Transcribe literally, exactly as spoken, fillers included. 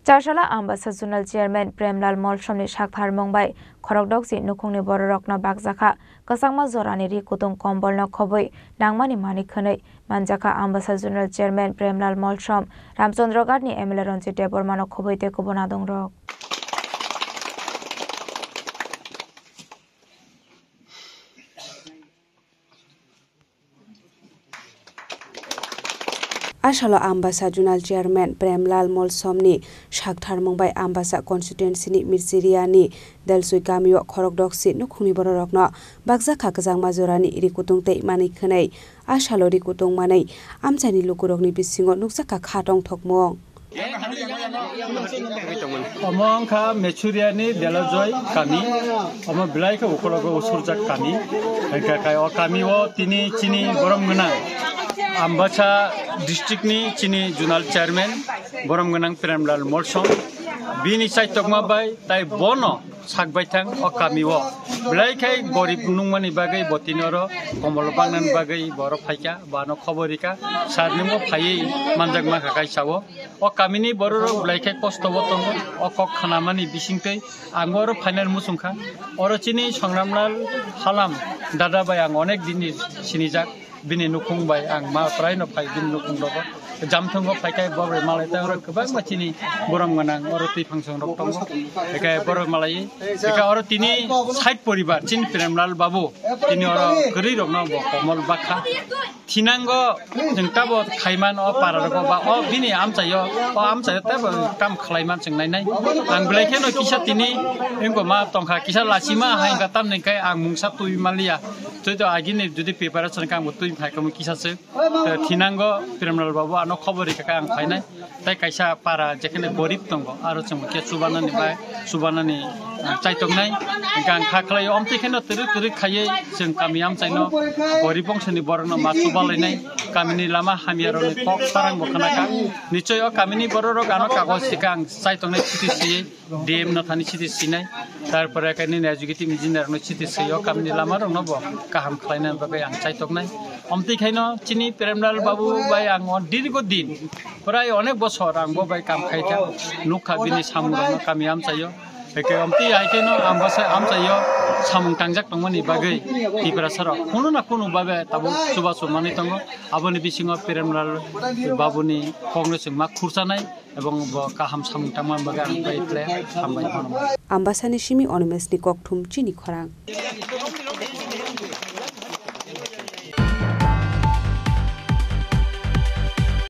Charsala Ambasa Zonal Chairman Premlal Molsomni saktharmung bai khorokdokchi nukhungni bororokno bakjakha kwchangma jorani ri kutung kombolno khobwi nangmani manwi khwnwi manjakha Ambasa Zonal Chairman Premlal Molsom, Ramchandra Ghatni M L A Ranjit Debbarmano khobwi tei kubun adongrok. Asalo Ambasa Zonal Chairman Premlal Molsomni saktharmung bai Ambasa constituency ni Mirchiriani Delsui kamio khorokdokchi nukhungni bororokno bakjakha kwchangma jorani ri kutung tei manwi khwnwi. Asalo ri kutung manwi amchaini lukurokni bisingo nukjakha kha tongthokmung. Omo wngkha Mechuriani Delajoi kami. Omo belai khe ukologo usurjak kami. Hwnkhe kai o kami o tini chini borom gwnang Ambasa district ni chini zonal chairman borom gwnang Premlal Molsom. Bini chaitokma bai tai bono sak baithang o kami o. Belai khai gorib nungmani bagwi bo tini oro komol bangnani bagwi bo oro phaikha, bo ano khobor rikha, sir nungbo phaiwi manjak mankha kaisa o. O kamini bororok belai khai kosto o tongo, o kok khnamani bisingtwi ang oro phainani muchungkha. Oro chini Songramlal Halam dada bai ang onek dinni sinijak. Bini nukhung bai ang ma praino phai bini nukhung rogo. Jamthungo phaikai bo bai malai ta oro kwbangma chini borom gwnang oro twi phangsong rok tongo. Ekai borok malai eka oro tini side poribar chini Premlal Babu tini oro kwrwi rokno bo komol bakha. Thinango chwng tabo khaiman o para rogo ba o bini amchaio o amchaio tabo kam khlaiman chwng nainai. Ang belai kheno kisa tini engko ma tongkha kisa lachima hai ka tamni kai ang mungsa twi maliya. Twi to agini jodi paper o chwng kang bo twi phai kamo kisa se. Te thinango Premlal Babu ano khobor rikha khe ang phainai. Tai kaisa para jekhene gorib tongo, aro chwng khe chubanani bai, chubanani, ah, chaitoknai. Hwnkhe ang kha khlai omtwi kheno twrwk twrwk khaiwi chwng kami amchaino gorib bongsoni borokno ma chubalainai. Kamini lama hamyarokni kok sarang bo khna kha. Nichoi o kamini bororok ano kagoj rikha ang chaitoknai chiti swiwi. D M no thani chiti sinai, tarpore khe nini executive engineer no chiti sio kamni lama rok no bo kaham khlaina bagwi ang chaitoknai. Omtwi khaino chini Premlal Babu bai ang on dirgo din, prai onek bosor ang bo bai kam khaikha, nukha bini samung rok no kami amchaio. Eke omtwi hai khe no ang bwsa amchaio samung tangjak tongmani bagwi Tiprasa rok kunu na kunu babe tabuk chubachu manwi tongo. Aboni bisingo Premlal Babu ni kok no chwng ma khurchanai. Ebong bo kaham samung tangma bagwi ang bai khlai hambai phano. Ambasani simi Onimesni kokthum chini khorang.